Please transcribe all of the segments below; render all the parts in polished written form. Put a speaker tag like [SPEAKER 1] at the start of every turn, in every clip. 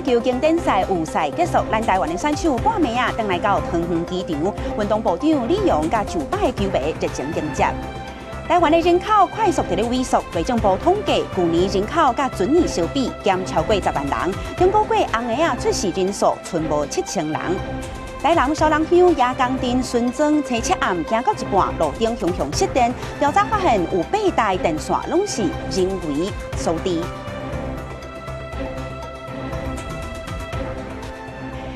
[SPEAKER 1] 球經典賽預賽結束，咱台灣的選手半暝仔轉來到桃園機場，運動部長李榮佮上百个球迷熱情迎接。台灣的人口快速佇咧萎縮，內政部統計，舊年人口佮前年相比減超過10萬人，頂個月紅嬰仔出世人數賰無7000人。台南小人鄉野江鎮孫莊星期暗行到一半，路燈雄雄失電，調查發現有八台電線攏是人為所致。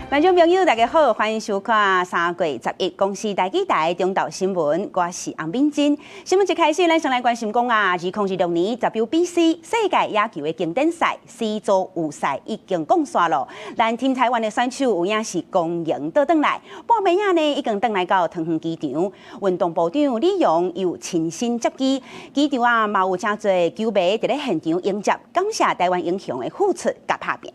[SPEAKER 1] 觀眾朋友，大家好，歡迎收看3月11公視台語台中晝新聞，我是洪敏珍。新聞一開始，咱先來關心講啊，2026年 WBC 世界野球的經典賽 C 組預賽已經講煞咯。咱 Team 台灣的選手有影是光榮倒轉來，半暝仔呢已經轉來到桃園機場。運動部長李榮又親身接機，機場啊嘛有誠濟球迷佇咧現場迎接，感謝台灣英雄的付出佮拍拚。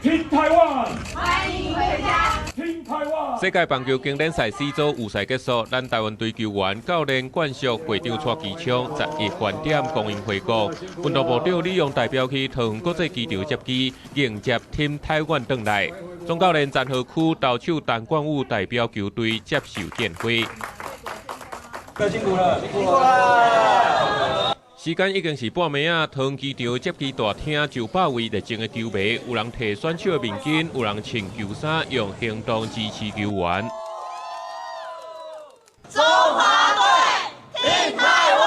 [SPEAKER 2] Team 台灣，歡迎回家。Team 台灣。
[SPEAKER 3] 世界棒球經典賽 C 組預賽結束，咱台灣隊球員教練冠碩會長蔡其昌11飯點光榮回國。運動部長李榮代表去桃園國際機場接機，迎接 Team 台灣轉來。總教練詹和區投手陳冠宇代表球隊接受電會。
[SPEAKER 4] 辛苦了，辛苦了。
[SPEAKER 3] 時間已經是半暝仔，桃園機場接機大廳上百位熱情的球迷，有人提選手的面巾，有人穿球衫，用行動支持球員。
[SPEAKER 5] 中華隊，挺台灣！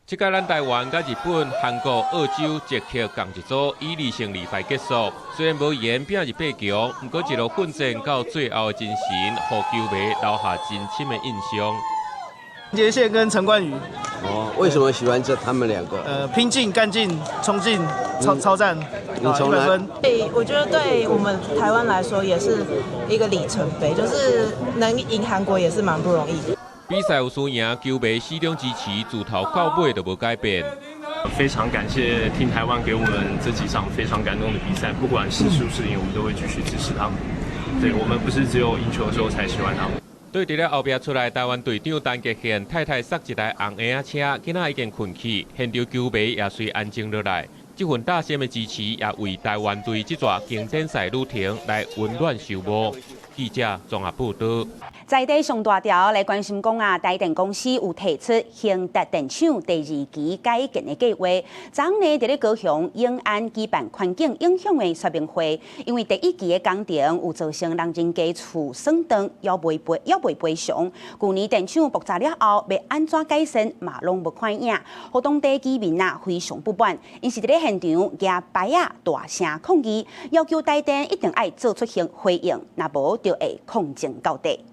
[SPEAKER 3] 這屆咱台灣佮日本、韓國、澳洲、捷克仝一組，以2勝2敗結束。雖然無緣拼入八強，毋過一路奮戰到最後的精神，予球迷留下真深的印象。
[SPEAKER 6] 傑憲跟陳冠宇。
[SPEAKER 7] 哦，為什麼喜歡這他們兩個？
[SPEAKER 6] 拼勁、幹勁、衝勁、超超讚，100分。
[SPEAKER 8] 對，我覺得對我們台灣來說也是一個里程碑，就是能贏韓國也是蠻不容易。
[SPEAKER 3] 比賽有輸贏，球迷始終支持，自頭到尾都無改變。
[SPEAKER 9] 非常感謝 Team 台灣給我們這幾場非常感動的比賽，不管是輸是贏，我們都會繼續支持他們。對，我們不是只有贏球的時候才喜歡他們。
[SPEAKER 3] 對佇咧後壁出來，台灣隊長陳傑憲太太駛一台紅嬰仔車，囡仔已經睏去，現場球迷也隨安靜落來。這份大聲的支持，也為台灣隊這逝經典賽旅程來溫暖收幕。記者綜合報道。
[SPEAKER 1] 在地上大條來關心講啊，台電公司有提出興達電廠第二期改建的計劃。昨昏呢，佇咧高雄永安舉辦環境影響的說明會，因為第一期的工程有造成人人家厝損斷，猶未賠償。舊年電廠爆炸了後，欲按怎改善嘛攏無看影，予當地居民啊非常不滿，𪜶是佇咧現場舉牌仔大聲抗議，要求台電一定愛做出回應，若無就會抗爭到底。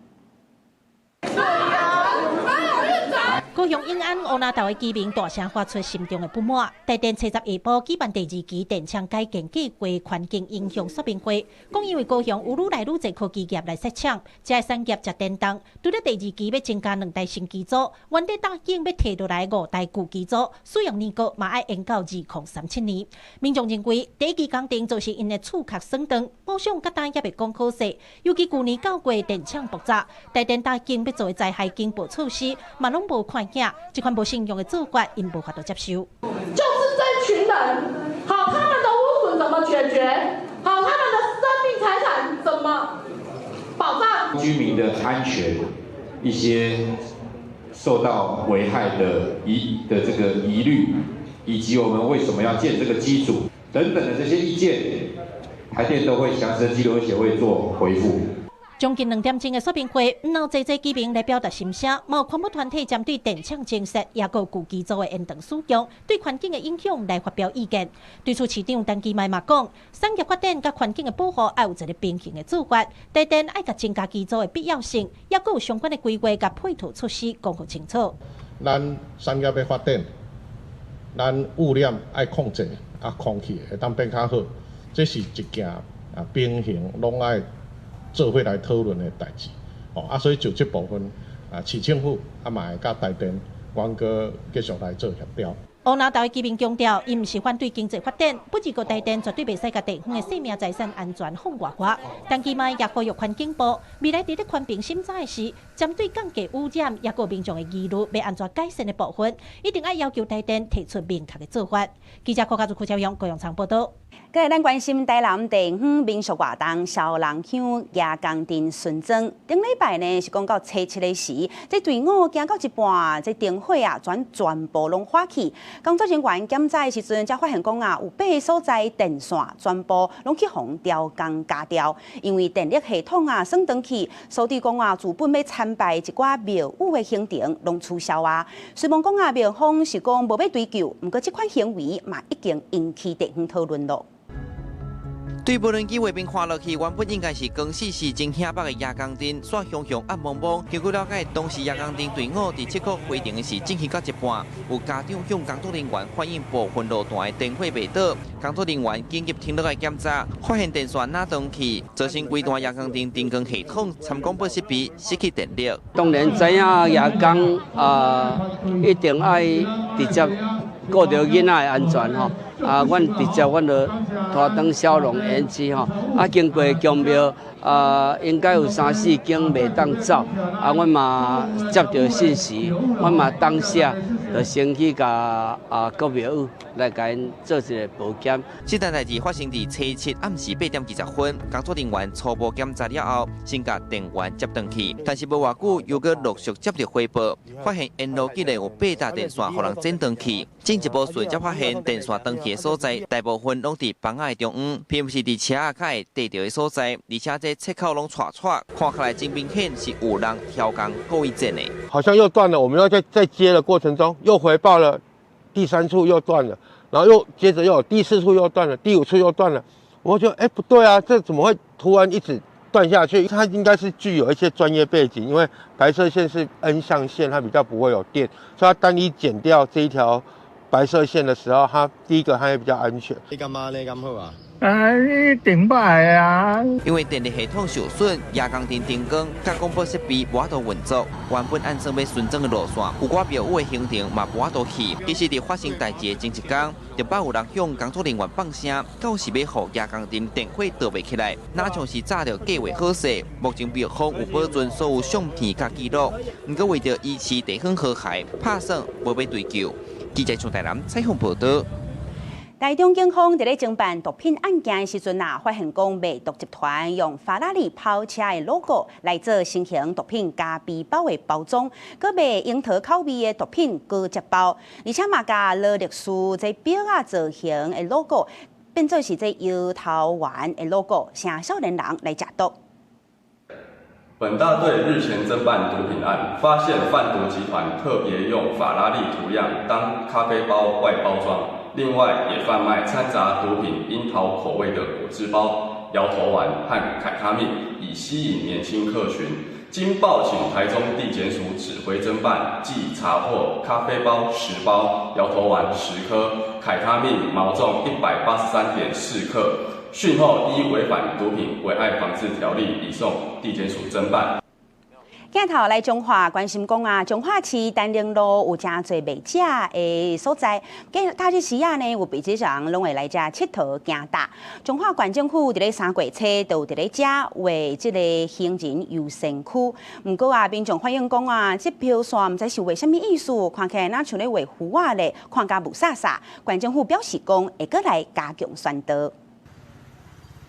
[SPEAKER 10] 高雄永安烏林島的居民大聲發出心中的不滿。台電七十下晡舉辦第二期電廠改建計劃環境影響說明會，講因為高雄有愈來愈濟科技業來設廠，這个產業食電動，除了第二期欲增加兩台新機組，原底打緊欲提落來五台舊機組，使用年限嘛愛延到2037年。民眾認為第一期工程造成𪜶的厝殼損斷，補償佮單猶未講好勢，尤其舊年九月電廠爆炸，台電打緊欲做的災害警報措施嘛攏無看影，這款無信用的做法，𪜶無法度接受。
[SPEAKER 11] 就是這群人，好，他們的污損怎麼解決？好，他們的生命財產怎麼保障？
[SPEAKER 12] 居民的安全，一些受到危害的疑的這個疑慮，以及我們為什麼要建這個機組等等的這些意見，台電都會詳實記錄，而且會做回復。
[SPEAKER 10] 將近2點鐘的說明會，毋但濟濟居民來表達心聲，嘛有環保團體針對電廠增設，抑閣舊機組的延長使用，對環境的影響來發表意見。對此，市長陳其邁嘛講，產業發展佮環境的保護愛有一個平衡的做法，台電愛共增加機組的必要性，抑閣有相關的規劃佮配套措施講予清楚。
[SPEAKER 13] 咱產業的發展，咱污染愛控制，啊，空氣會當變較好，這是一件啊平衡攏愛做伙來討論的代誌，哦啊，所以就這部分啊，市政府啊嘛會佮台電，阮閣繼續來做協調。
[SPEAKER 10] 烏林道的居民強調，伊毋是反對經濟發展，不過台電絕對袂使共地方的生命財產安全放外外。陳其邁也呼籲環境部未來佇咧環評審查的時，針對降低污染，抑閣民眾的疑慮欲按怎改善的部分，一定愛要求台電提出明確的做法。記者郭家祖、柯超勇、高陽昌報道。
[SPEAKER 1] 過來咱關心台南地方民俗活動，痟人鄉蜈蚣陣巡莊。頂禮拜呢是講到初七的時，這隊伍行到一半，這燈火啊全全部攏火去。工作人員檢查的時陣，才發現講啊，有八个所在電線全部攏去予刁工鉸掉，因為電力系統啊損斷去，所以講啊，自本欲參拜一寡廟宇的行程攏取消啊。雖罔講啊，廟方是講無欲追究，毋過這款行為嘛已經引起地方討論咯。
[SPEAKER 14] 對無人機畫面看落去，原本應該是光死死真險北的蜈蚣陣，煞雄雄暗濛濛。根據了解，當時蜈蚣陣隊伍佇七股回程的時進行到一半，有家長向工作人員反映部分路段的燈火袂倒，工作人員緊急停落來檢查，發現電線若斷去，造成規段蜈蚣陣燈光系統參廣播設備失去電力。
[SPEAKER 7] 當然知影蜈蚣啊，一定愛直接顧著囡仔的安全吼。啊，阮直接阮就拖轉消防園區吼。啊，經過宮廟啊，應該有三四間袂當走。啊，阮嘛接著信息，阮嘛當下就先去共啊各廟宇來共𪜶做一個報檢。
[SPEAKER 14] 這單代誌發生佇初七暗時8點20分，工作人員初步檢查了後，先共電源接斷去，但是無偌久又閣陸續接著回報，發現沿路竟然有八搭電線予人剪斷去。進一步隨才發現電線斷去的所在，大部分攏佇房仔的中央，並毋是佇車仔較會硩著的所在，而且這切口攏掣掣，看起來真明顯是有人刁工故意剪的。
[SPEAKER 15] 好像又斷了，我們要在接的過程中又回報了，第三處又斷了，然後又接着又有第四處又斷了，第五處又斷了。我覺得不對啊，這怎麼會突然一直斷下去？它應該是具有一些專業背景，因為白色線是 N 相線，它比較不會有電，所以它單一剪掉這一條白色線的時候，它第一個它也比較安全。
[SPEAKER 16] 你感覺你敢好啊？
[SPEAKER 17] 啊，你頂擺啊！
[SPEAKER 14] 因為電力系統受損，蜈蚣陣燈光佮廣播設備無法度運作，原本按算欲巡莊的路線，有寡廟宇的行程嘛無法度去。其實佇發生代誌的前一工，就捌有人向工作人員放聲，到是欲予蜈蚣陣電火斷袂起來，若像是早就計劃好勢。目前廟方有保存所有相片佮記錄，毋過為著維持地方和諧，拍算無欲追究。記者從台南採訪報導。
[SPEAKER 1] 台中警方佇咧偵辦毒品案件的時陣啊，發現講賣毒集團用法拉利跑車的 logo 來做新型毒品咖啡包的包裝，閣賣櫻桃口味的毒品果汁包，而且嘛共勞力士這錶仔造型的 logo 變做是這搖頭丸的 logo，成少年人來食毒。
[SPEAKER 18] 本大隊日前偵辦毒品案，發現販毒集團特別用法拉利圖樣當咖啡包外包裝，另外也販賣摻雜毒品櫻桃口味的果汁包、搖頭丸和凱他命，以吸引年輕客群。經報請台中地檢署指揮偵辦，計查獲咖啡包10包、搖頭丸10顆、凱他命毛重183.4克。訊後依違反毒品危害防治條例移送地檢署偵辦。
[SPEAKER 1] 鏡頭來彰化關心講啊，彰化市丹寧路有誠濟賣食的所在，假日時仔呢，有袂少人攏會來遮𨑨迌行搭。彰化縣政府佇咧三月初就有佇咧遮畫這个行人優先區。毋過啊，民眾反映講啊，這標線毋知是畫啥物意思，看起來若像咧畫符仔咧，看甲霧煞煞。縣政府表示講，會閣來加強宣導。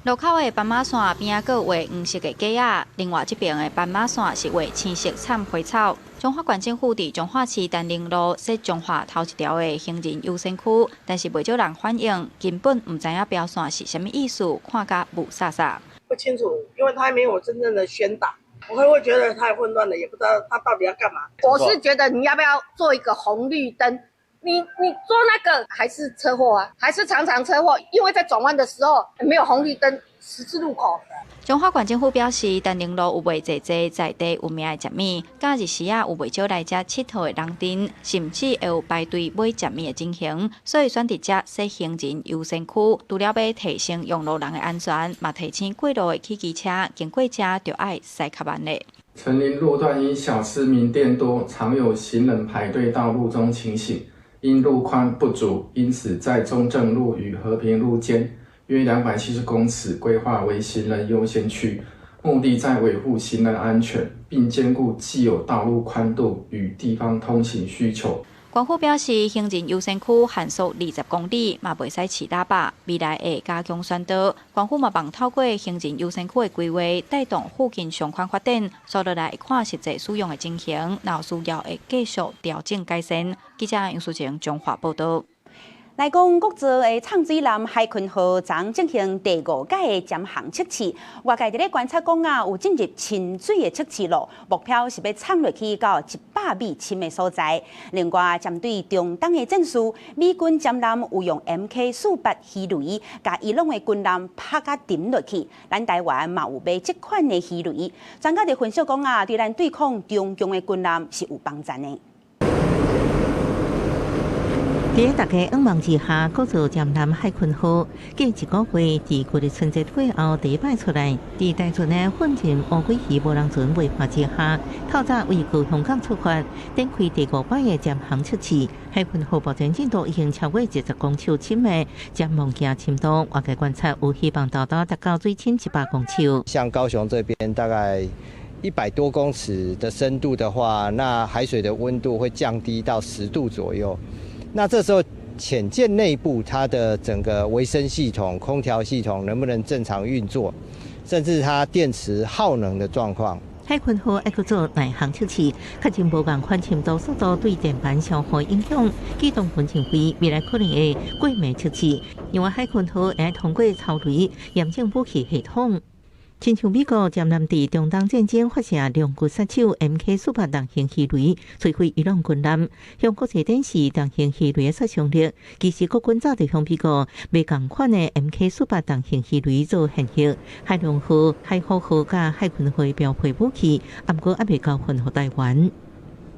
[SPEAKER 19] 路口的斑馬線邊仔閣畫黃色的格仔，另外這邊的斑馬線是畫青色摻花草。彰化縣政府佇彰化市丹寧路設彰化頭一條的行人優先區，但是袂少人反映，根本毋知影標線是啥物意思，看甲霧煞煞。
[SPEAKER 20] 不清楚，因為他沒有真正的宣導，我會覺得太混亂了，也不知道他到底要幹嘛。
[SPEAKER 11] 我是覺得你要不要做一個紅綠燈？你做那個還是車禍啊，還是常常車禍，因為在轉彎的時候沒有紅綠燈，十字路口。
[SPEAKER 19] 彰化縣政府表示，丹寧路有賣濟濟在地有名的食物，假日時仔有袂少來遮𨑨迌的人陣，甚至會有排隊買食物的情形，所以選佇遮設行人優先區，除了欲提升用路人的安全，嘛提醒過路的汽機車經過遮就愛駛較慢咧。
[SPEAKER 21] 陳林路段因小吃名店多，常有行人排隊道路中情形。
[SPEAKER 16] 因路寬不足，因此在中正路與和平路間約270公尺規劃為行人優先區，目的在維護行人安全，並兼顧既有道路寬度與地方通行需求。
[SPEAKER 19] 官府表示，行人優先區限速20公里，嘛袂使飼喇叭。未來會加強宣導。官府嘛望透過行人優先區的規劃，帶動附近商圈發展。紲落來會看實際使用的情形，若有需要會繼續調整改善。記者楊淑晴彰化報導。
[SPEAKER 1] 來講國造的藏水艦海鯤號昨進行第五屆的潛航測試，外界佇咧觀察講啊，有進入深水的測試咯，目標是欲藏落去到100米深的所在。另外，針對中東的戰事，美軍潛艦有用 MK-48魚雷，共伊朗的軍艦拍甲沉落去。咱台灣嘛有買這款的魚雷，專家就分析講啊，對咱對抗中共的軍艦是有幫助的。
[SPEAKER 21] 佇大家仰望之下，國造潛艦海鯤號，過一個月，佇舊曆春節過後第一擺出來，佇台船的奮進烏龜魚無人船陪伴之下，透早為高雄港出發，展開第五擺的潛航測試。海鯤號目前進度已經超過20公尺深的潛望鏡深度，外界觀察有希望到達達到水深100公尺。
[SPEAKER 22] 像高雄這邊大概100多公尺的深度的話，那海水的溫度會降低到10度左右。那這時候，潛艦內部它的整個維生系統、空調系統能不能正常運作，甚至它電池耗能的狀況。
[SPEAKER 21] 海鯤號愛閣做耐航測試，確認無仝款深度速度對電板消耗影響。機動軍認為未來可能會過暝測試，因為海鯤號會通過操雷驗證武器系統。親像美國潛艦佇中東戰爭發射兩軍殺手 MK-48重型魚雷，摧毀伊朗軍艦，向國際展示重型魚雷的殺傷力。其實國軍早就向美國買仝款的 MK-48重型魚雷做現役，海龍號、海虎號佮海鯤號標配武器，毋過猶未交還予台灣。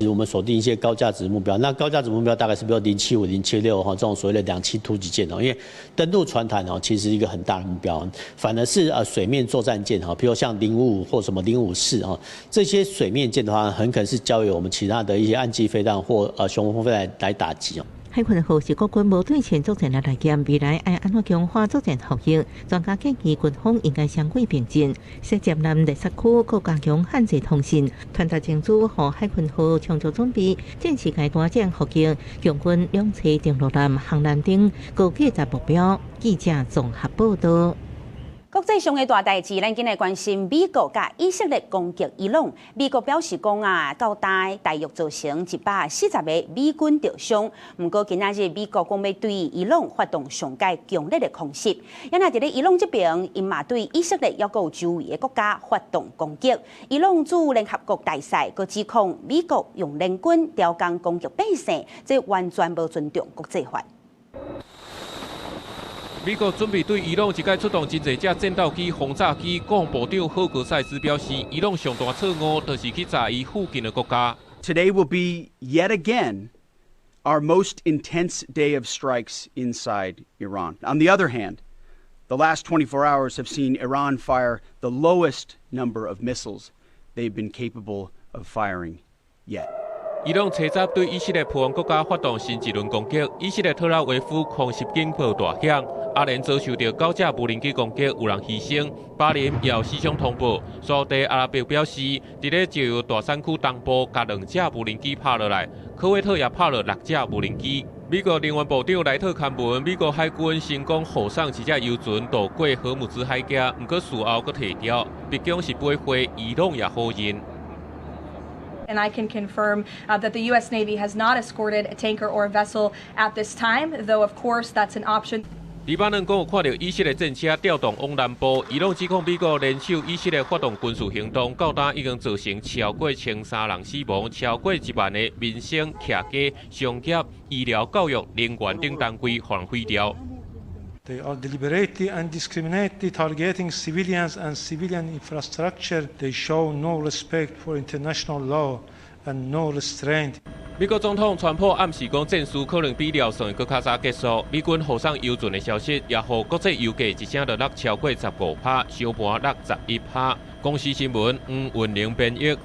[SPEAKER 23] 我們鎖定一些高價值目標，那高價值目標大概是比如075、076哈這種所謂的兩棲突擊艦哦，因為登陸船艦哦其實一個很大的目標，反而是水面作戰艦哈，比如像055或什麼054哈這些水面艦的話，很可能是交由我們其他的一些岸基飛彈或雄風飛彈來打擊哦。
[SPEAKER 21] 海鯤號是國軍無對稱作戰的來源，未來愛按怎強化作戰效應？專家建議軍方應該雙軌並進，設潛艦獵殺區，閣加強限制通信，傳達情資，予海鯤號充足準備，戰時階段戰伏擊，共軍兩棲登陸艦、航艦等高價值目標。記者綜合報導。
[SPEAKER 1] 國際上的大代誌，咱緊來關心美國佮以色列攻擊伊朗。美國表示講啊，到今大約造成140個美軍著傷。毋過今仔日美國講欲對伊朗發動上蓋強烈的空襲。啊若佇咧伊朗這邊，𪜶嘛對以色列猶閣有周圍的國家發動攻擊。伊朗駐聯合國大使閣指控美國用聯軍刁工攻擊百姓，這完全無尊重國際法。
[SPEAKER 3] 美國準備對伊朗一擺出動真濟架戰鬥機、轟炸機。國防部長赫格塞斯表示，伊朗上大錯誤就是去炸伊附近的國家。
[SPEAKER 24] Today will be yet again our most intense day of strikes inside Iran. On the other hand, the last 24 hours have seen Iran fire the lowest number of missiles they've been capable of firing yet.
[SPEAKER 3] 伊朗初十對以色列附近國家發動新一輪攻擊，以色列特拉維夫空襲警報大響，阿聯遭受到九架無人機攻擊，有人犧牲。巴林也有死傷通報。沙特阿拉伯表示，佇咧石油大產區東部，共兩架無人機拍落來，科威特也拍落六架無人機。美國能源部長萊特勘聞，美國海軍成功護送一隻油船渡過荷姆茲海峽，毋過事後閣退掉。白宮是駁回，伊朗也否認。
[SPEAKER 25] And I can confirm that the U.S. Navy has not escorted a tanker or a vessel at this time, though of course that's an option.
[SPEAKER 3] 黎巴嫩講有看著以色列戰車調動往南部，伊朗指控美國聯手以色列發動軍事行動，到今已經造成超過1300人死亡，超過1萬個民生、徛家、商業、醫療、教育、能源等單位予人毀掉。
[SPEAKER 26] They are deliberately and discriminately targeting civilians and civilian infrastructure. They show no respect for international law and no restraint.
[SPEAKER 3] 美國總統川普暗示講，戰事可能比料想的閣較早結束。美軍護送油船的消息，也予國際油價一聲就落超過15趴，收盤落11趴。公視新聞黃雲玲編譯。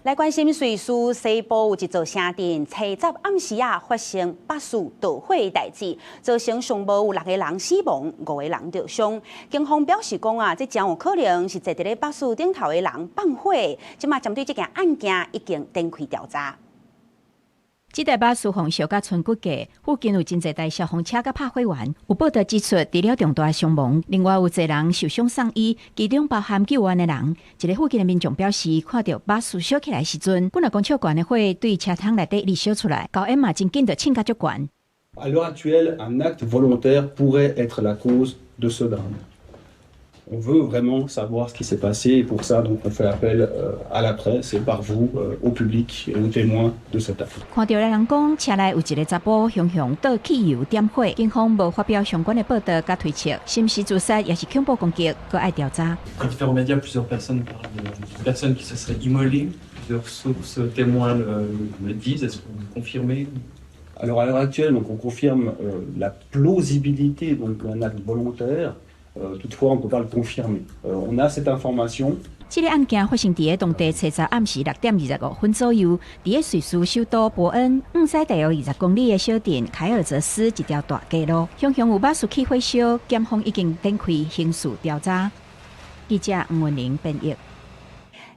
[SPEAKER 1] 來關心瑞士西部有一座城鎮，初十暗時啊發生巴士著火的代誌，造成上無有六個人死亡，五個人著傷。警方表示講啊，這誠有可能是坐佇咧巴士頂頭的人放火。這馬針對這件案件已經展開調查。
[SPEAKER 2] 這台巴士予燒甲賰骨架，附近有真濟台消防車佮拍火員。有報道指出，除了重大傷亡，另外有濟人受傷送醫，其中包含救援的人。一個附近的民眾表示，看著巴士燒起來時陣，幾若公尺懸的火對車窗內底一直燒出來，烏煙嘛真緊就衝甲足懸。
[SPEAKER 4] À l'heure actuelle, un acte volontaire pourrait être la cause de ce drame. On veut vraiment savoir ce qui s'est passé et pour ça, donc, on fait appel à la presse et par vous, au public et aux témoins de cette affaire.
[SPEAKER 2] 看著的人講，車內有一個查埔雄雄倒汽油點火，警方無發表相關的報道佮推測，是毋是自殺抑是恐怖攻擊，閣愛調查。
[SPEAKER 5] Après différents médias, plusieurs personnes parlent d'une personne qui se serait immolée. Plusieurs sources témoins le disent. Est-ce que vous confirmez?
[SPEAKER 4] Alors à l'heure actuelle, donc, on confirme la plausibilité d'un acte volontaire. Toutefois, on ne peut pas le confirmer. On a cette information.
[SPEAKER 2] 這个案件發生佇咧當地初十暗時6點25分左右，佇咧瑞士首都波恩往西大約20公里的小鎮凱爾澤斯一條大街路，雄雄有巴士起火燒，檢方已經展開刑事調查。記者吳文玲編譯。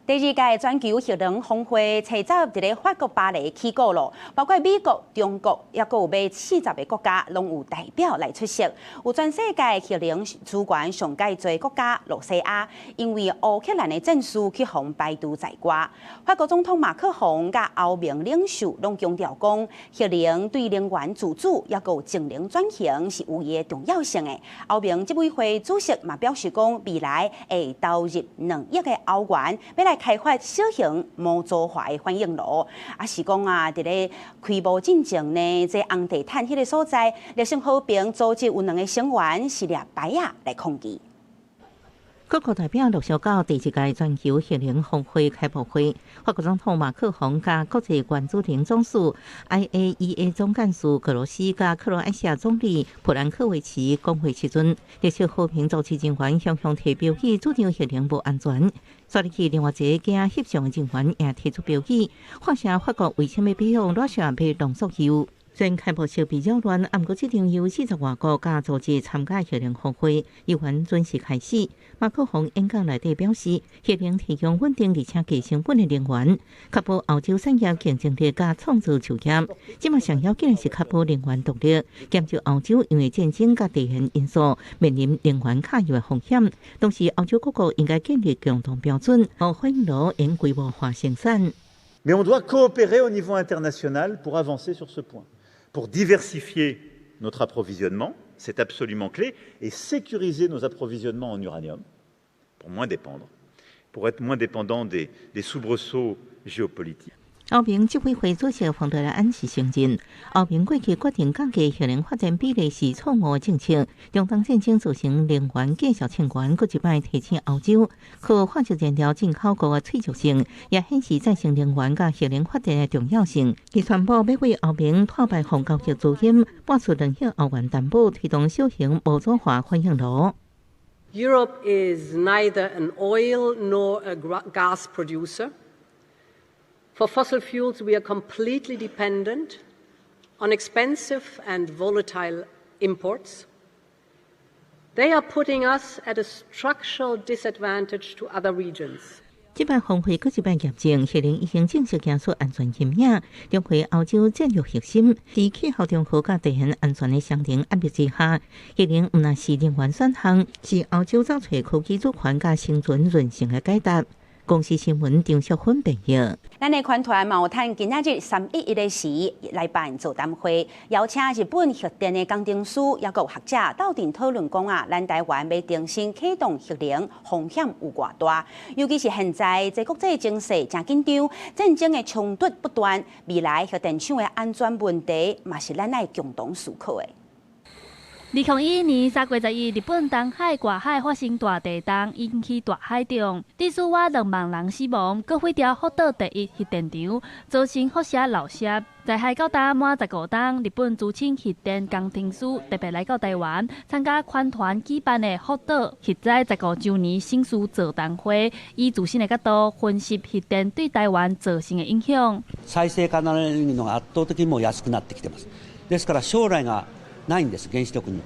[SPEAKER 1] 第二屆全球核能峰會初十佇咧法國巴黎起鼓囉，包括美國、中國，抑閣有欲40個國家，攏有代表來出席。有全世界核能資源上蓋濟國家露西亞，因為烏克蘭的戰事去予排除在外。法國總統馬克宏佮歐盟領袖攏強調講，核能對能源自主抑閣有淨零轉型是有伊的重要性的。歐盟執委會主席嘛表示講，未來會投入2億个歐元，欲來開發小型模組化的反應爐，啊是講啊，佇咧開幕進前呢，這紅地毯彼个所在，綠色和平組織有兩个成員是掠牌仔來抗議。
[SPEAKER 21] 各國代表陸續到第二屆全球核能峰會開幕會，法國總統馬克宏佮國際原子能總署 IAEA 總幹事格羅斯佮克羅埃西亞總理普蘭科維奇講話時陣，綠色和平組織人員雄雄提標語，主張核能無安全。煞入去另外一個驚翕相的人員也提出標語，發聲法國為啥物欲予羅西亞買濃縮鈾。雖然開幕式比較亂，毋過這場有40外國佮組織參加核能峰會，依然準時開始。馬克宏演講內底表示，核能提供穩定而且低成本的能源，確保歐洲產業競爭力佮創造就業。這馬上要緊的是確保能源獨立，減少歐洲因為戰爭佮地緣因素面臨能源卡油的風險。同時，歐洲各國應該建立共同標準，予反應爐用規模化生產。
[SPEAKER 6] Mais on doit coopérer au niveau international pour avancer sur ce point, pour diversifier notre approvisionnement, c'est absolument clé, et sécuriser nos approvisionnements en uranium, pour moins dépendre, pour être moins dépendant des soubresauts géopolitiques.
[SPEAKER 21] 歐盟執委會主席馮德萊恩是承認，歐盟過去決定降低核能發展比例是錯誤的政策。中東戰爭造成能源價數衝懸，閣一擺提醒歐洲，靠化石燃料進口國的脆弱性，也顯示再生能源佮核能發電的重要性。伊宣布欲為歐盟碳排放交易資金撥出2億歐元擔保，推動小型模組化反應爐。
[SPEAKER 8] Europe is neither an oil nor a gas producer. For fossil fuels, we are completely dependent on expensive and volatile imports. They are putting us at a structural disadvantage to other regions.
[SPEAKER 21] 這擺峰會閣一擺驗證，核能已經正式行出安全陰影，重回歐洲戰略核心。佇氣候中和佮地緣安全的雙重壓力之下，核能毋但是能源選項，是歐洲找揣科技主權佮生存韌性的解答。公視新聞張淑芬編譯。
[SPEAKER 1] 咱的環團嘛有趁今仔日3.11的時來辦座談會，邀請日本核電的工程師抑閣學者鬥陣討論講啊，咱台灣欲重新啟動核能風險有偌大？尤其是現在這國際情勢誠緊張，戰爭的衝突不斷，未來核電廠的安全問題嘛是咱愛共同思考的。
[SPEAKER 7] 2011年3月11，日本東海外海發生大地動，引起大海震，至少有2萬人死亡，閣毀掉福島第一核電廠，造成輻射漏泄。在海到今滿15冬，日本資深核電工程師特別來到台灣參加環團舉辦的福島核災15週年省思座談會，以自身的角度分析核電對台灣造成的影響。
[SPEAKER 9] 再生可能エネルギーの圧倒的にも安くなってきてます。ですから将来がないんです、原子力に。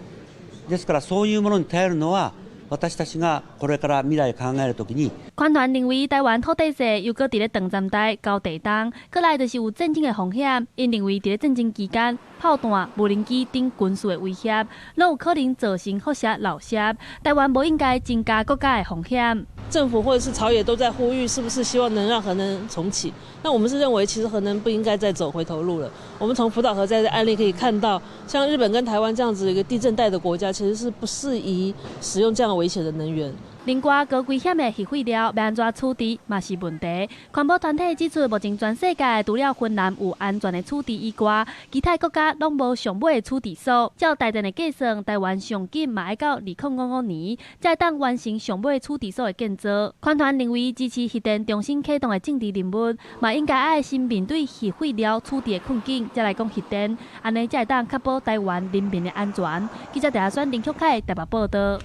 [SPEAKER 9] ですからそういうものに頼るのは私たちがこれから未來考えるときに。
[SPEAKER 7] 環團認為台灣土地細，又閣佇咧長暫帶高地動，過來就是有戰爭的風險。𪜶認為佇咧戰爭期間，炮彈、無人機等軍事的威脅，攏有可能造成輻射漏泄。台灣無應該增加國家的風險。
[SPEAKER 10] 政府或者是朝野都在呼籲，是不是希望能讓核能重啟？那我們是認為，其實核能不應該再走回頭路了。我們從福島核災的案例可以看到，像日本跟台灣這樣子一個地震帶的國家，其實是不適宜使用這樣危險的能源。
[SPEAKER 7] 另外，高危險的核廢料欲按怎處置嘛是問題。環保團體指出，目前全世界除了芬蘭有安全的處置以外，其他國家攏無上尾的處置所。照台電的計算，台灣上緊嘛愛到2055年，才會當完成上尾處置所的建造。環團認為，支持核電重新啟動的政治人物，嘛應該愛先面對核廢料處置的困境，才來講核電，按呢才會當確保台灣人民的安全。記者鄭選林旭凱台北報道。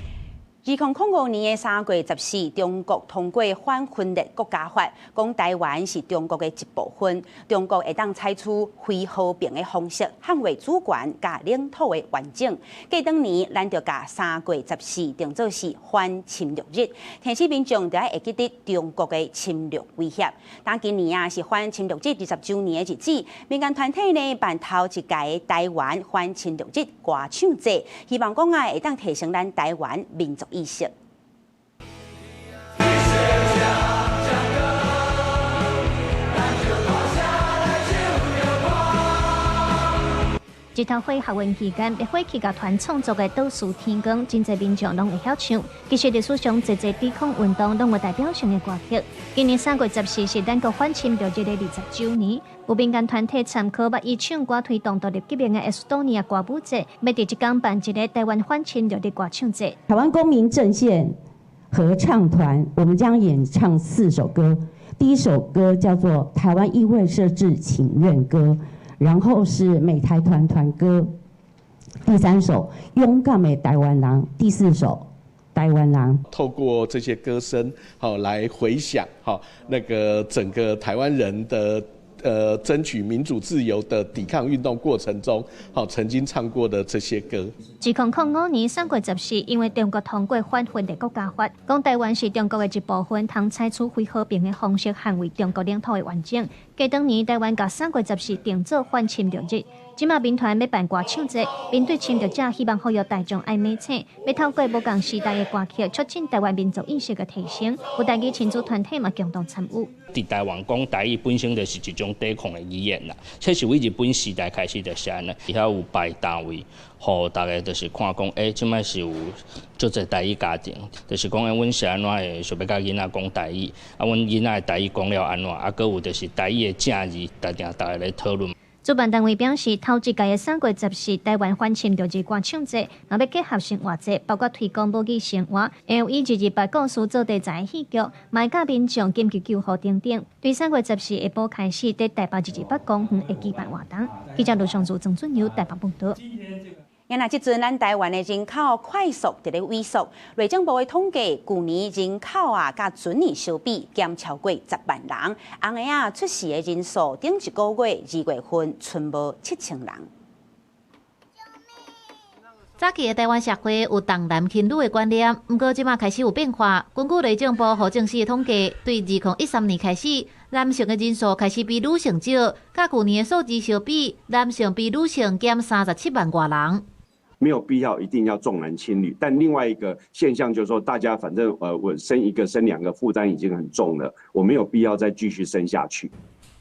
[SPEAKER 1] 2005年3月14，中國通過反分裂國家法，講台灣是中國的一部分，中國會當採取非和平的方式捍衛主權佮領土的完整。過當年，咱就共三月十四定做是反侵略日，提醒民眾著愛會記得中國的侵略威脅。當今年啊是反侵略日20週年的日子，民間團體呢辦頭一屆台灣反侵略日歌唱節，希望講啊會當提升咱台灣民族意識。
[SPEAKER 12] 日頭花學運期間，滅火器樂團創作的《倒數天光》，真濟民眾攏會曉唱。其實歷史上，濟濟抵抗運動攏有代表性的歌曲。今年3月14是咱國反侵略日的20週年，有民間團體參考欲以唱歌推動獨立革命的埃斯多尼亞歌舞節，欲佇這工辦一個台灣反侵略日歌唱節。
[SPEAKER 13] 台灣公民陣線合唱團，我們將演唱4首歌。第一首歌叫做《台灣議會設置請願歌》。然後是美台團團歌，第3首勇敢的台灣人，第4首台灣人。
[SPEAKER 15] 透過這些歌聲，好來回想，好那個整個台灣人的爭取民主自由的抵抗運動過程中，好曾經唱過的這些歌。
[SPEAKER 12] 2005年3月14，因為中國通過反分裂國家法，講台灣是中國的一部分，通採取非和平的方式捍衛中國領土的完整。過當年，台灣共3月14定做反侵略日。這馬民團欲辦歌唱節，面對侵略者，希望呼籲大眾愛猛醒，欲透過無仝時代的歌曲，促進台灣民族意識的提升。有台語親子團體嘛共同參與。
[SPEAKER 27] 佇台灣講台語本身就是一種抵抗的語言啦，這是為日本時代開始就是按呢，遐有排單位，予大家就是看講，這擺是有足濟台語家庭，就是講，阮是按怎會想欲佮囡仔講台語，啊，阮囡仔的台語講了按怎，啊，閣有就是台語的正字，定定大家咧討論。
[SPEAKER 12] 主辦單位表示，頭一屆的3月14台灣反侵略日歌唱節，若欲結合生活節，包括推廣母語生活，會有以228故事做題材的戲劇，嘛會教民眾緊急救護等等。對3月14下晡開始，佇台北228公園會舉辦活動。記者盧尚祖、曾俊友台北報道。
[SPEAKER 1] 啊，這陣咱台灣的人口快速佇咧萎縮，內政部的統計，舊年人口啊，佮前年相比減超過10萬人，紅嬰仔出世的人數，頂一個月2月份賰無7000人。
[SPEAKER 28] 早期的台灣社會有重男輕女的觀念，毋過這馬開始有變化。根據內政部戶政司的統計，對2013年開始，男性的人數開始比女性少，佮舊年的數字相比，男性比女性減37萬外人。
[SPEAKER 29] 沒有必要一定要重男輕女，但另外一個現象就是說，大家反正我生一個生兩個負擔已經很重了，我沒有必要再繼續生下去。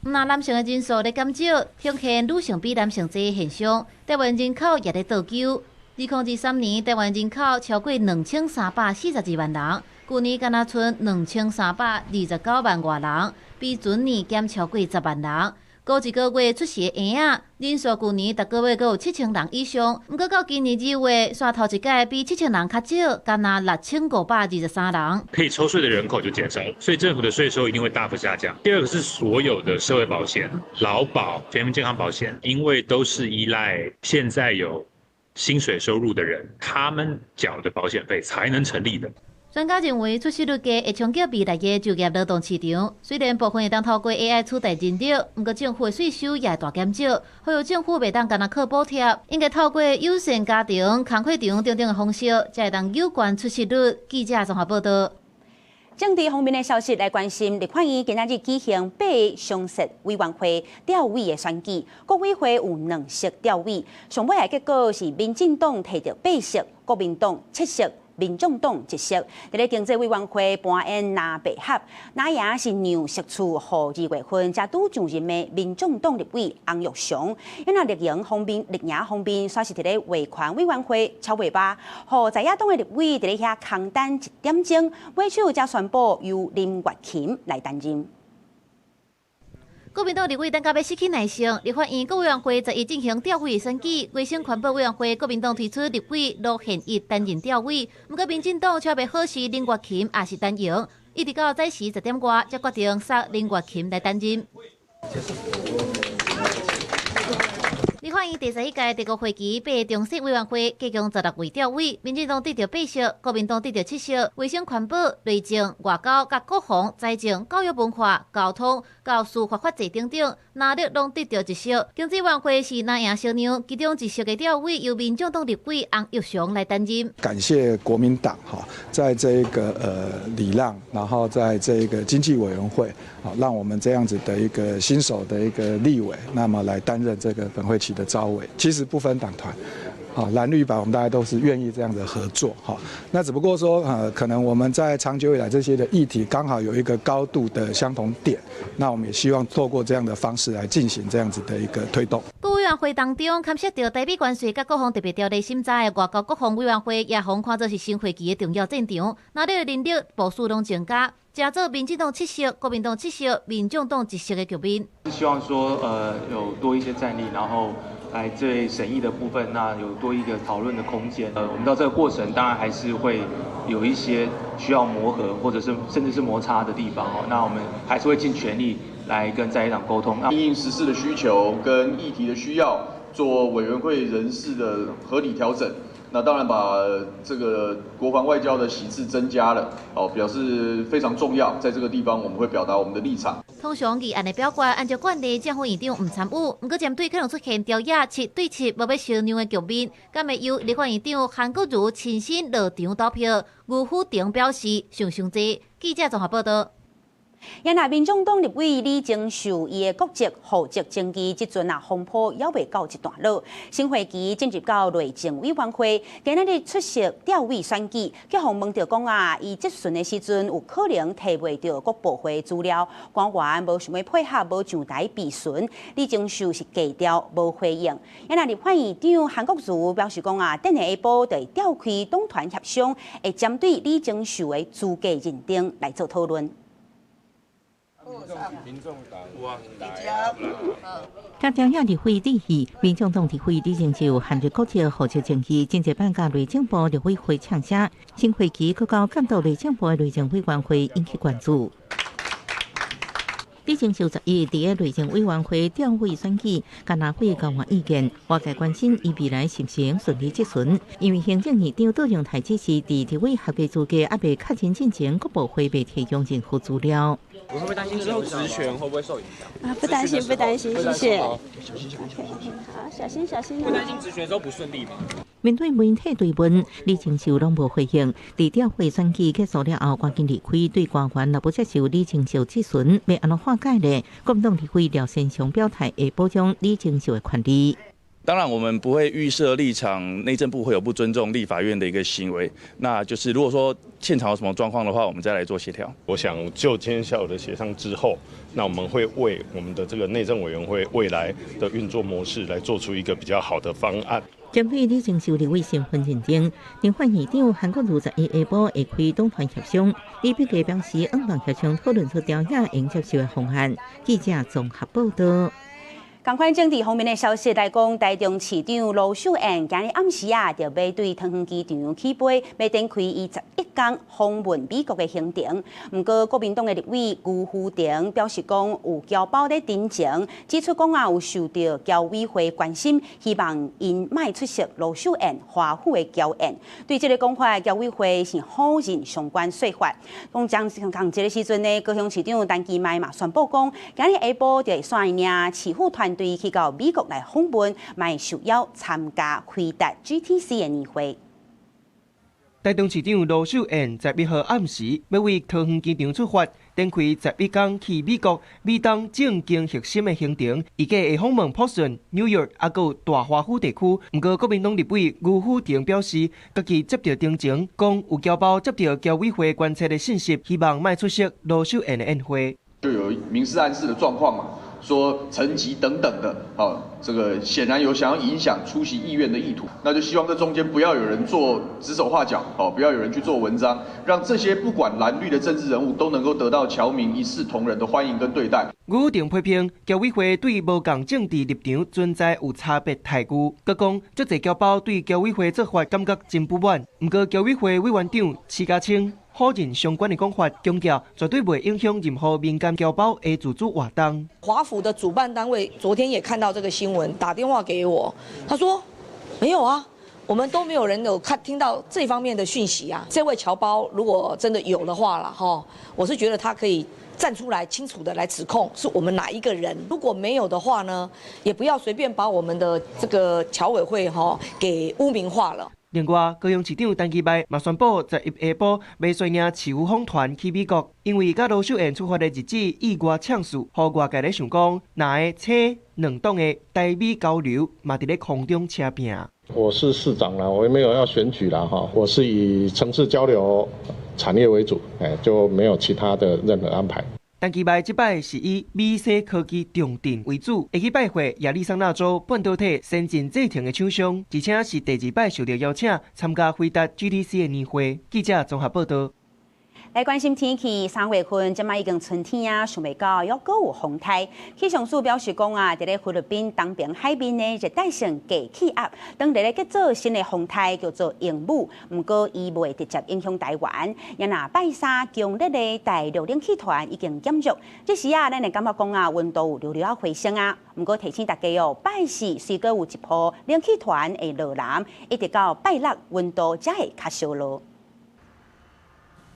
[SPEAKER 28] 毋但男性的人數咧減少，顯現女性比男性濟的現象，台灣人口也咧倒勼。2023年台灣人口超過2342萬人，舊年敢若賰2329萬外人，比前年減超過10萬人。過一個月出世的嬰仔人數，舊年逐個月閣有7000人以上。毋過到今年2月，煞頭一擺比7000人較少，干焦6523人。
[SPEAKER 11] 可以抽稅的人口就減少，所以政府的稅收一定會大幅下降。第二個是所有的社會保險、勞保、全民健康保險，因為都是依賴現在有薪水收入的人，他們繳的保險費才能成立的。
[SPEAKER 28] 專家認為，出生率低會衝擊未來的就業勞動市場。雖然部分會當透過 AI 取代人力，毋過政府的稅收也會大減少。呼籲政府袂當干焦靠補貼，應該透過友善家庭、工課場等等的方式，才會當有關出生率。記者綜合報導。
[SPEAKER 1] 政治方面的消息來關心，立法院今仔日舉行八个常設委員會調委的選舉，國委會有兩席調委，上尾的結果是民進黨提著八席，國民黨七席，民眾黨一席。佇咧經濟委員會扮演藍白合，那也是讓席次予2月份才拄上任的民眾黨立委翁玉祥。因為綠營方面，煞是佇咧維權委員會超袂罷，予在野黨的立委佇咧遐空等一點鐘，尾手才宣布由林月琴來擔任。
[SPEAKER 28] 國民黨立委等到欲失去耐性，立法院國委員會十一進行調委選舉，衛生環保委員會國民黨推出立委盧憲一擔任調委，毋過民進黨卻欲好勢林月琴抑是陳瑩，一直到早時10點外才決定捒林月琴來擔任。立法院第11屆第五會期八个常設委員會，共計16位調委，民進黨得著八席，國民黨得著七席。衛生環保、內政、外交、佮國防、財政、教育文化、交通、佮司法法制等等，藍綠攏得著一席。經濟委員會是藍贏相讓，其中一席的調委由民眾黨立委翁玉祥來擔任。
[SPEAKER 14] 感謝國民黨哈，在這個禮讓，然後在這個經濟委員會，好，讓我們這樣子的一個新手的一個立委，那麼來擔任這個本會期的召委，其實不分黨團，好，藍綠白，我們大家都是願意這樣的合作，哈。那只不過說，可能我們在長久以來這些的議題剛好有一個高度的相同點，那我們也希望透過這樣的方式來進行這樣子的一個推動。
[SPEAKER 28] 國委員會當中，牽涉著台美關稅佮國防特別條例審查的外交國防委員會，也予看做是新會期的重要戰場。藍綠人力部署攏增加，成做民進黨七席、國民黨七席、民眾黨一席的局面。
[SPEAKER 5] 希望說，有多一些戰力，然後來對審議的部分，那有多一個討論的空間。我們到這個過程，當然還是會有一些需要磨合，或者是甚至是摩擦的地方哦。那我們還是會盡全力來跟在野黨溝通，
[SPEAKER 16] 因應時事的需求跟議題的需要，做委員會人事的合理調整。那當然把這個國防外交的席次增加了，哦，表示非常重要。在這個地方，我們會表達我們的立場。
[SPEAKER 28] 通常議案的表決，按照慣例，正副院長毋參與，毋過針對可能出現朝野7對7無欲相讓的局面，敢會由立法院長韓國瑜親身落場投票？吳虎亭表示想傷濟。記者綜合報導。
[SPEAKER 1] 也若民眾黨立委李鍾秀，伊的國籍、戶籍爭議，這陣啊風波猶未告一段落。新會期進入到內政委員會，今仔日出席調委選舉，去予問著講啊，伊質詢的時陣有可能提袂著國部會資料，官員無想欲配合，無上台備詢，李鍾秀是低調無回應。也若立法院長韓國瑜表示講啊，等下下晡就會召開黨團協商，會針對李鍾秀的資格認定來做討論。
[SPEAKER 17] 民眾黨
[SPEAKER 21] 聽朝野立委立戲，民眾黨立委李鍾秀陷入國籍戶籍爭議，真濟擺共內政部陸委會嗆聲，新會期閣到監督內政部的內政委員會引起關注。李鍾秀11佇个內政委員會調委選舉，共藍委交換意見，外界關心伊未來是毋是會順利質詢，因為行政院長卓榮泰指示，佇立委合格資格猶未確認進前，國部會袂提供任何資料。
[SPEAKER 17] 會不會擔心之後職權會不會受影響？
[SPEAKER 18] 啊，不擔心，不擔心，謝謝。好，小心小心。
[SPEAKER 17] 會擔心質詢的時候不順利嗎？
[SPEAKER 21] 面對媒體追問，李鍾秀攏無回應。佇調委選舉結束了後，趕緊離開，對官員若無接受李鍾秀質詢，欲按怎化解呢？國民黨立委廖先祥表態，會保障李鍾秀的權利。
[SPEAKER 19] 當然，我們不會預設立場，內政部會有不尊重立法院的一個行為。那就是如果說現場有什麼狀況的話，我們再來做協調。
[SPEAKER 20] 我想就今天下午的協商之後，那我們會為我們的這個內政委員會未來的運作模式來做出一個比較好的方案。
[SPEAKER 21] 針對李鍾秀立委身份認定，立法院長韓國瑜11下晡會開黨團協商，李碧傑表示，向望協商討論出朝野應接受的方案。記者綜合報導。
[SPEAKER 1] 仝款政治方面的消息來講，台中市長盧秀燕今日暗時啊，就欲對桃園機場起飛，欲展開伊11工訪問美國的行程。毋過國民黨的立委牛富庭表示講，有僑胞咧陳情，指出講啊有受著僑委會關心，希望𪜶莫出席盧秀燕華府的僑宴。對這个講法，僑委會是否認相關說法。講將仝這个時陣呢，高雄市長陳其邁嘛宣布講，今日下晡就會率領市府團隊去到美國來訪問，嘛會受邀參加輝達 GTC 的年會。
[SPEAKER 2] 台中市長盧秀燕11號暗時欲對桃園機場出發，展開11工去美國美東政經核心的行程，預計會訪問波士頓、紐約，猶閣有大華府地區。毋過國民黨立委牛富庭表示，家己接著陳情，講有僑胞接著僑委會關切的信息，希望莫出席盧秀燕的宴會。
[SPEAKER 16] 就有明示暗示的狀況嘛，說層級等等的，好，這個顯然有想要影響出席意願的意圖，那就希望這中間不要有人做指手畫腳，哦，不要有人去做文章，讓這些不管藍綠的政治人物都能夠得到僑民一視同仁的歡迎跟對待。
[SPEAKER 2] 牛富庭批評僑委會對無仝政治立場存在有差別待遇，閣講足濟僑胞對僑委會做法感覺真不滿。毋過僑委會委員長徐家清否認相關的講法，強調絕對袂影響任何民間僑胞的自主活動。
[SPEAKER 3] 華府的主辦單位昨天也看到這個新聞，打電話給我，他說沒有啊，我們都沒有人有看聽到這方面的訊息啊。這位僑胞如果真的有的話了哈，我是覺得他可以站出來清楚的來指控是我們哪一個人。如果沒有的話呢，也不要隨便把我們的這個僑委會哈給污名化了。
[SPEAKER 2] 另外，高雄市長陳其邁嘛宣布，11下晡欲率領市府訪團去美國，因為佮盧秀燕出發的日子意外衝刺，予外界咧想講，若會扯兩黨的台美交流嘛佇咧空中車拚。
[SPEAKER 4] 我是市長啦，我也沒有要選舉啦，哈，我是以城市交流產業為主，就沒有其他的任何安排。
[SPEAKER 2] 陳其邁這擺是以美西科技重鎮為主，會去拜會亞利桑那州半導體先進製程的廠商，而且是第二擺受著邀請參加輝達 GTC 的年會。記者綜合報導。
[SPEAKER 1] 來關心天氣，3月份這擺已經春天啊，想袂到猶閣有風颱。氣象署表示講啊，佇咧菲律賓東邊海面的熱帶性低氣壓，當佇咧結做新的風颱叫做鸚鵡，毋過伊袂直接影響臺灣。也若拜三強烈的大陸冷氣團已經減弱，這時啊，咱會感覺講啊，溫度有略略回升啊。毋過提醒大家哦，拜四雖閣有一波冷氣團會落南，一直到拜六溫度才會較燒落。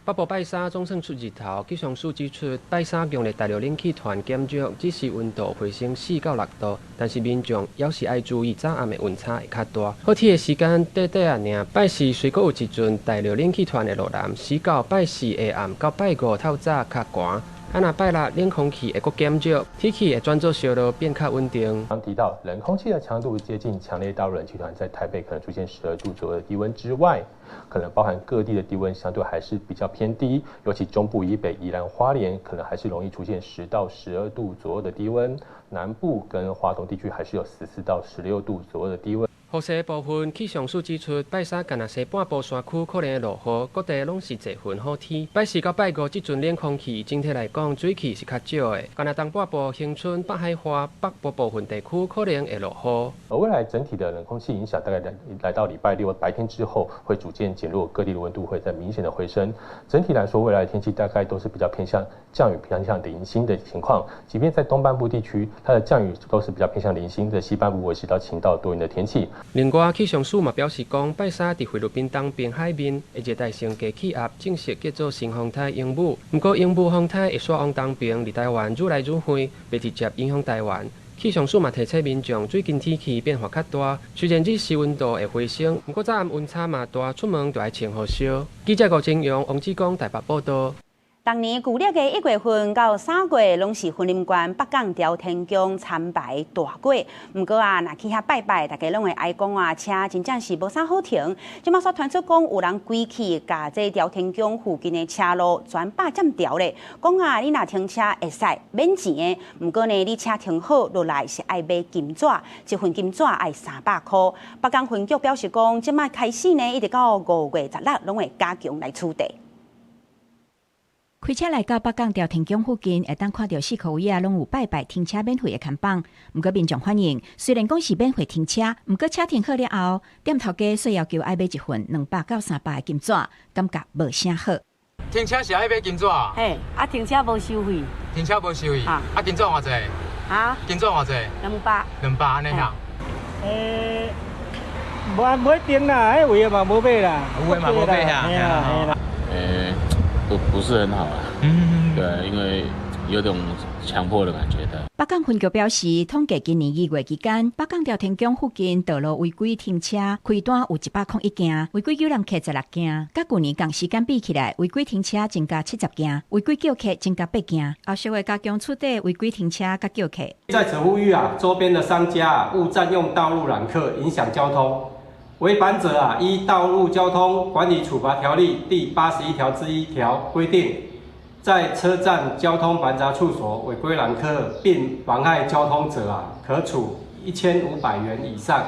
[SPEAKER 6] 北部拜三總算出日頭，氣象署指出，拜三強烈大陸冷氣團減弱，只是溫度回升4到6度，但是民眾猶是愛注意早暗的溫差會較大。好天的時間短短仔爾，拜四雖閣有一陣大陸冷氣團會落南，時到拜四下暗到拜五透早較寒。啊，若拜六冷空氣會閣減弱，天氣會轉做燒熱，變較穩定。
[SPEAKER 22] 剛提到冷空氣的強度接近強烈大陸冷氣團，在台北可能出現12度左右的低溫之外，可能包含各地的低溫相對還是比較偏低，尤其中部以北、宜蘭花蓮可能還是容易出現10到12度左右的低溫，南部跟花東地區還是有14到16度左右的低溫。
[SPEAKER 6] 雨勢部分，氣象署指出，拜三干焦西半部山區可能會落雨，各地攏是濟雲好天。拜四到拜五，這陣冷空氣整體來講水汽是較少的，干焦東半部恆春、北海花北部部分地區可能會落雨。
[SPEAKER 22] 而未來整體的冷空氣影響，大概來到禮拜六白天之後，會逐漸減弱，各地的溫度會再明顯的回升。整體來說，未來天氣大概都是比較偏向降雨、偏向零星的情況。即便在東半部地區，它的降雨都是比較偏向零星的，西半部維持到晴到多雲的天氣。
[SPEAKER 6] 另外，氣象署嘛表示講，拜三佇菲律賓東邊海面的熱帶性低氣壓正式結做新風颱鸚鵡。毋過，鸚鵡風颱會徙往東邊，離臺灣愈來愈遠，袂直接影響臺灣。氣象署嘛提醒民眾，最近天氣變化較大，雖然日時溫度會回升，毋過早暗溫差嘛大，出門就愛穿予燒。記者吳清陽、王志剛台北報導。
[SPEAKER 1] 逐年舊曆的1月份到3月，攏是雲林縣北港朝天宮參拜大過。毋過啊，若去遐拜拜，大家攏會哀講啊，車真正是無啥好停。這馬煞傳出講，有人規氣共這朝天宮附近的車路全霸佔掉咧。講啊，你若停車會使免錢的，毋過呢，你車停好落來是愛買金紙，一份金紙愛300箍。北港分局表示講，這馬開始呢，一直到5月16，攏會加強來取締。
[SPEAKER 7] 開車來到北港朝天宮附近，會當看著四箍圍仔攏有擺擺停車免費的看板。毋過民眾反映，雖然講是免費停車，毋過車停好了後，店頭家稅要求愛買一份200到300的金紙，感覺無啥好。
[SPEAKER 8] 停車是愛買金紙啊？
[SPEAKER 9] 嘿，啊停車無收費。
[SPEAKER 8] 停車無收費。啊，金紙偌濟？
[SPEAKER 9] 啊？
[SPEAKER 8] 金紙偌濟？200。200按呢哈？
[SPEAKER 10] 無無一定啦，彼位嘛無買啦。
[SPEAKER 8] 有的嘛無買啊。
[SPEAKER 10] 嘿啦嘿啦。
[SPEAKER 13] 不是很好啊，對，因為有種強迫的感覺的。
[SPEAKER 7] 北港分局表示，統計今年2月期間，北港朝天宮附近道路違規停車開單有101件，違規叫人客16件。佮舊年仝時間比起來，違規停車增加70件，違規叫客增加8件。後續會加強取締違規停車佮叫客。
[SPEAKER 23] 在此呼籲啊，周邊的商家啊，勿佔用道路攬客，影響交通。違反者啊，依《道路交通管理處罰條例》第81條之1條規定，在車站交通繁雜處所違規攬客並妨害交通者啊，可處1500元以上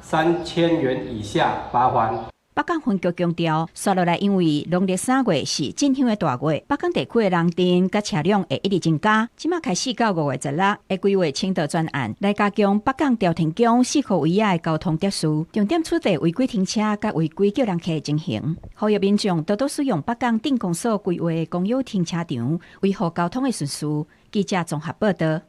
[SPEAKER 23] 3000元以下罰鍰。
[SPEAKER 7] 北港分局強調，紲落來因為農曆3月是進香的大月，北港地區的人陣佮車輛會一直增加。這馬開始到5月16，會規劃清道專案來加強北港朝天宮四箍圍仔的交通秩序，重點取締違規停車佮違規叫人客的情形。呼籲民眾多多使用北港鎮公所規劃的公有停車場，維護交通的順序。記者綜合報導。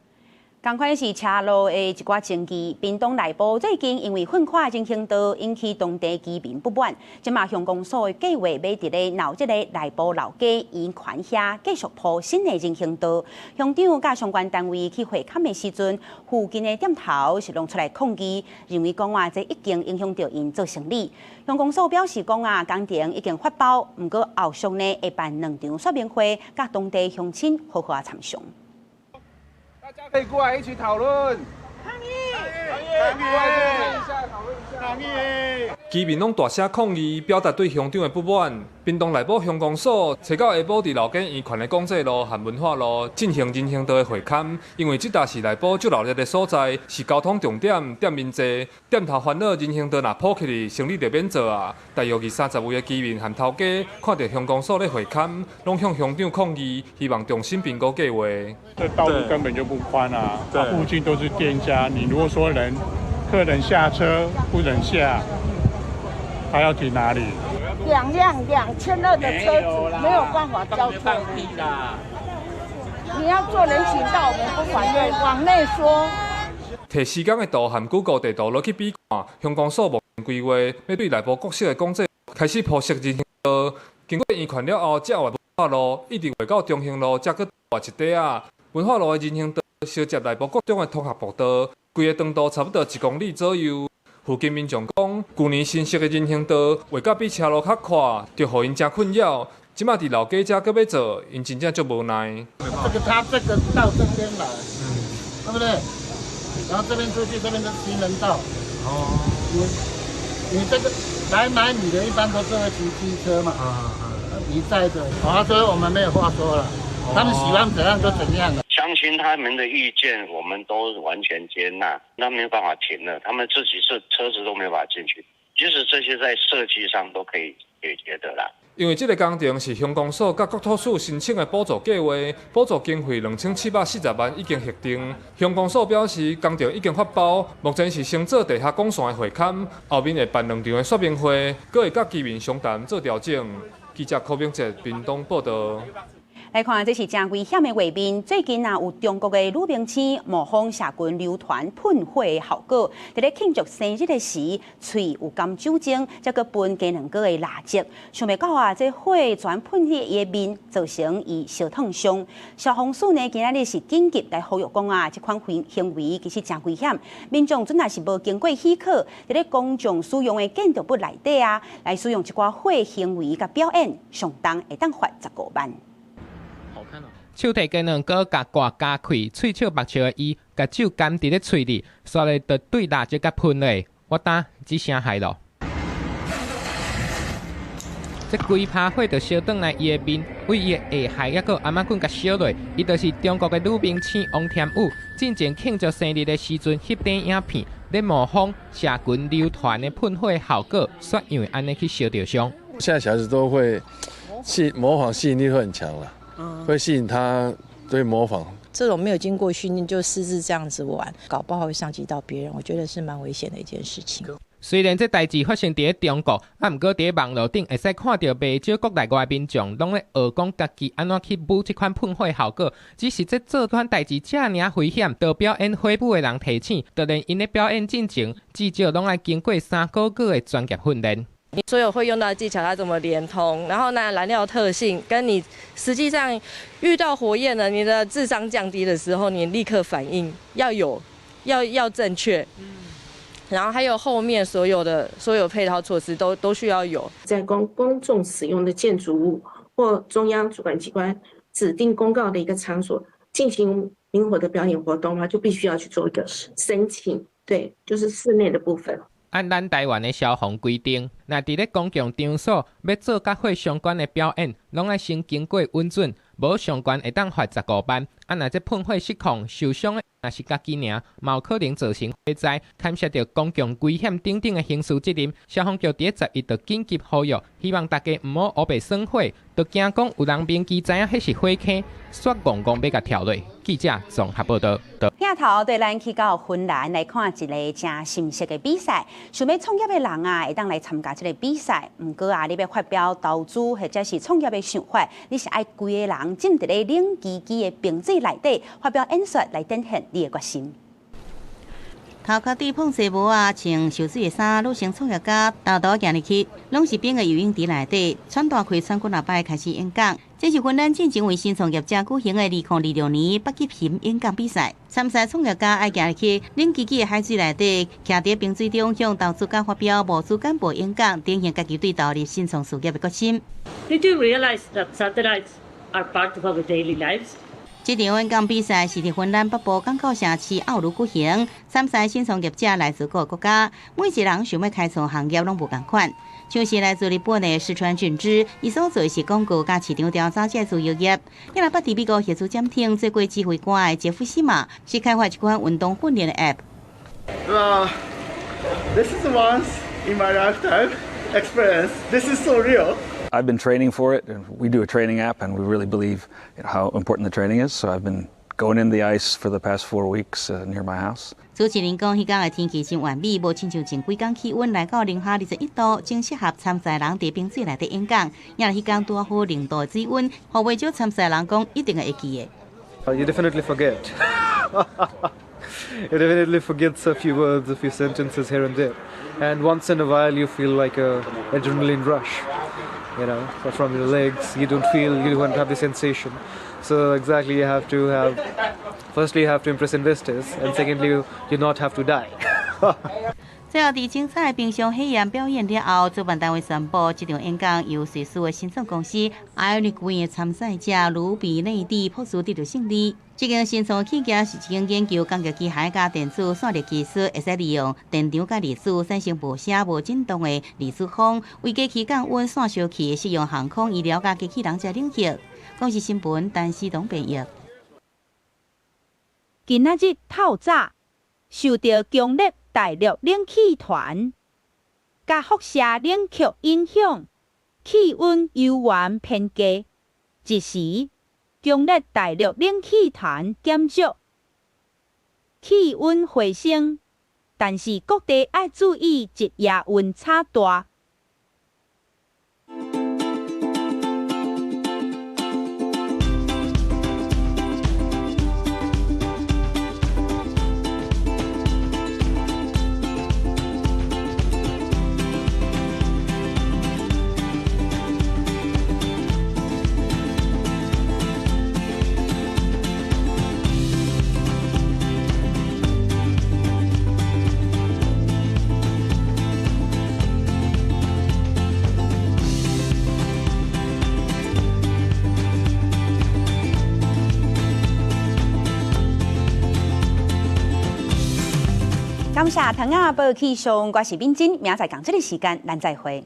[SPEAKER 1] 仝款是車路的一寡爭議，屏東內埔最近因為糞闊人行道引起當地居民不滿，這馬鄉公所的計劃欲佇咧鬧這个內埔老街圓環遐繼續鋪新的人行道。鄉長佮相關單位去會勘的時陣，附近的店頭是攏出來抗議，認為講啊，這已經影響著𪜶做生意。鄉公所表示講啊，工程已經發包，毋過後續呢會辦兩場說明會，佮當地鄉親好好啊參詳。
[SPEAKER 24] 大家可以過來一起討論。
[SPEAKER 25] 抗議！
[SPEAKER 24] 抗議！抗議！
[SPEAKER 26] 居民攏大聲抗議，表達對鄉長的不滿。屏東內埔鄉公所揣到下晡佇老街圓環的廣濟路和文化路進行人行道的會勘，因為這搭是內埔足熱鬧的所在，是交通重點，店面濟，店頭煩惱人行道若鋪起去，生意就免做啊。大約二三十位的居民和頭家看著鄉公所咧會勘，攏向鄉長抗議，希望重新評估計劃。
[SPEAKER 30] 這道路根本就不寬啊，附近都是店家，你如果說人客人下車不能下，他要停哪裡？
[SPEAKER 31] 兩輛2200的車子沒有辦法交通。你要做人行道，我們不反對，往內縮。
[SPEAKER 26] 提時間的圖和 Google 地圖落去比看，鄉公所目前規劃欲對內埔國小的廣濟開始鋪設人行道，經過圓環了後，才有文化路，一直畫到中興路，才閣畫一塊仔。文化路的人行道相接內埔國中的通學步道，規个長度差不多1公里左右。附近民眾講，舊年新設的人行道畫甲比車路較闊，就予𪜶誠困擾。這馬佇老街遮閣欲做，𪜶真正足無奈。
[SPEAKER 32] 這個他這個到這邊來，對不對？然後這邊出去，這邊是行人道。哦。你這個來買米的，一般都是會騎機車嘛。啊啊。你載著，啊，所以我們沒有話說了。他們喜歡怎樣就怎樣了。
[SPEAKER 33] 鄉親他們的意見，我們都完全接納。那沒有辦法停了，他們自己是車子都沒有辦法進去。其實這些在設計上都可以解決的啦。
[SPEAKER 26] 因為這个工程是鄉公所佮國土署申請的補助計劃，補助經費2740萬已經核定。鄉公所表示，工程已經發包，目前是先做地下管線的會勘，後面會辦兩場的說明會，閣會佮居民商談做調整。記者柯明哲屏東報導。
[SPEAKER 1] 來看，這是誠危險的畫面。最近啊，有中國的女明星模仿社群流傳噴火的效果，佇咧慶祝生日的時，喙有含酒精，才閣噴雞卵糕的蠟燭。想袂到啊，這火全噴去伊的面，造成伊燒燙傷。消防署呢，今仔日是緊急來呼籲講啊，這款行為其實誠危險。民眾準若是無經過許可，佇咧公眾使用的建築物內底啊，來使用一寡火行為佮表演，上重會當罰15萬。
[SPEAKER 34] 手提雞卵糕共蓋咬開，喙笑目笑的伊，共酒含佇咧喙裡，煞咧就對蠟燭共噴落，我呾這聲害咯！這規趴火就燒轉來伊的面，為伊的下頦猶閣有餡仔棍共燒落。伊就是中國的女明星王添羽，進前慶祝生日的時陣翕短影片，咧模仿社群流傳的噴火效果，煞因為按呢去燒著傷。
[SPEAKER 35] 現在小孩子都會吸模仿吸引力會很強啦。
[SPEAKER 5] 會吸引他對模仿。
[SPEAKER 11] 這種沒有經過訓練就私自這樣子玩，搞不好會傷及到別人，我覺得是蠻危險的一件事情。
[SPEAKER 34] 雖然這代誌發生佇咧中國，毋過佇咧網路頂會使看著袂少國內外民眾攏咧學講家己按怎去舞這款噴火效果。只是這做這款代誌遮爾危險，著表演火舞的人提醒，就連𪜶咧表演進前，至少攏愛經過3個月的專業訓練。
[SPEAKER 12] 你所有會用到的技巧，它怎麼連通？然後呢，燃料特性跟你實際上遇到火焰呢，你的智商降低的時候，你立刻反應要有，要正確。然後還有後面所有的所有配套措施都需要有。
[SPEAKER 14] 在公眾使用的建築物或中央主管機關指定公告的一個場所進行明火的表演活動的話，就必須要去做一個申請。對，就是室內的部分。
[SPEAKER 34] 按咱台灣的消防規定，若佇咧公共場所欲做佮火相關的表演，攏愛先經過允准，無上懸會當罰15萬。啊，若這噴火失控受傷的，若是家己爾，嘛有可能造成火災，牽涉著公共危險等等的刑事責任。消防局佇咧11就緊急呼籲，希望大家毋好烏白耍火，就驚講有人明知知影彼是火坑，煞戇戇欲共跳落。記者綜合報導。
[SPEAKER 1] 鏡頭對咱去到芬蘭來看一个誠新鮮的比賽，想欲創業的人啊，會當來參加這个比賽。毋過啊，你欲發表投資或者是創業的想法，你是愛規个人浸佇咧冷吱吱的冰水內底發表演說來展現你的決心。
[SPEAKER 15] 頭殼頂膨紗帽仔，穿泅水的衫，女性創業家沓沓行入去，攏是冰的游泳池內底，喘大氣喘幾若擺開始演講。這是芬蘭進前為新創業者舉行的2026年北極熊演講比賽。參賽創業家愛行入去冷吱吱的海水內底，徛佇冰水中向投資家發表募資簡報演講，展現家己對投入新創事業的決心。
[SPEAKER 16] Did you realize that satellites are part of our daily lives?
[SPEAKER 15] 這場演講比賽是佇芬蘭北部港口城市奧盧舉行，參賽新創業者來自各個國家，每一個人想欲開創行業攏無仝款。像是來自日本的石川俊之，伊所做的是廣告佮市場調查這自由業。伊若捌佇美國核子潛艇做過指揮官的傑夫西馬，是開發一款運動訓練的 App。
[SPEAKER 17] This is once in my lifetime experience. This is so real.
[SPEAKER 18] I've been training for it. We do a training app, and we really believe how important the training is. So I've been going in the ice for the past 4 weeks near my house.
[SPEAKER 15] 主持人講，彼工的天氣真完美，無親像前幾工氣溫來到零下21度，正適合參賽人佇冰水內底演講。也彼工拄好0度的水溫，予袂少參賽人講一定會記
[SPEAKER 19] 得。 You definitely forget. You definitely forget a few words, a few sentences here and there, and once in a while you feel like a adrenaline rush from your legs. You don't feel, you don't have the sensation. So exactly, you have to have, firstly, you have to impress investors, and secondly, you not have to die.
[SPEAKER 15] 最後，佇精彩冰上火焰表演了後，主辦單位宣布，這場演講由瑞士的新創公司 Ionic 的參賽者盧比內蒂博士得著勝利。這間新創企業是一間研究工業機械佮電子散熱技術，會使利用電場佮離子產生無聲無震動的離子風，為機器降溫、散燒器適用航空、醫療佮機器人這領域。公視新聞，陳思東編譯。
[SPEAKER 20] 今仔日透早受著強烈大陸冷氣團佮輻射冷卻影響，氣溫猶原偏低。一時，強烈大陸冷氣團減弱，氣溫回升，但是各地愛注意日夜溫差大。
[SPEAKER 1] 感謝糖仔報氣象，我是敏珍，明仔載仝這个時間，咱再會。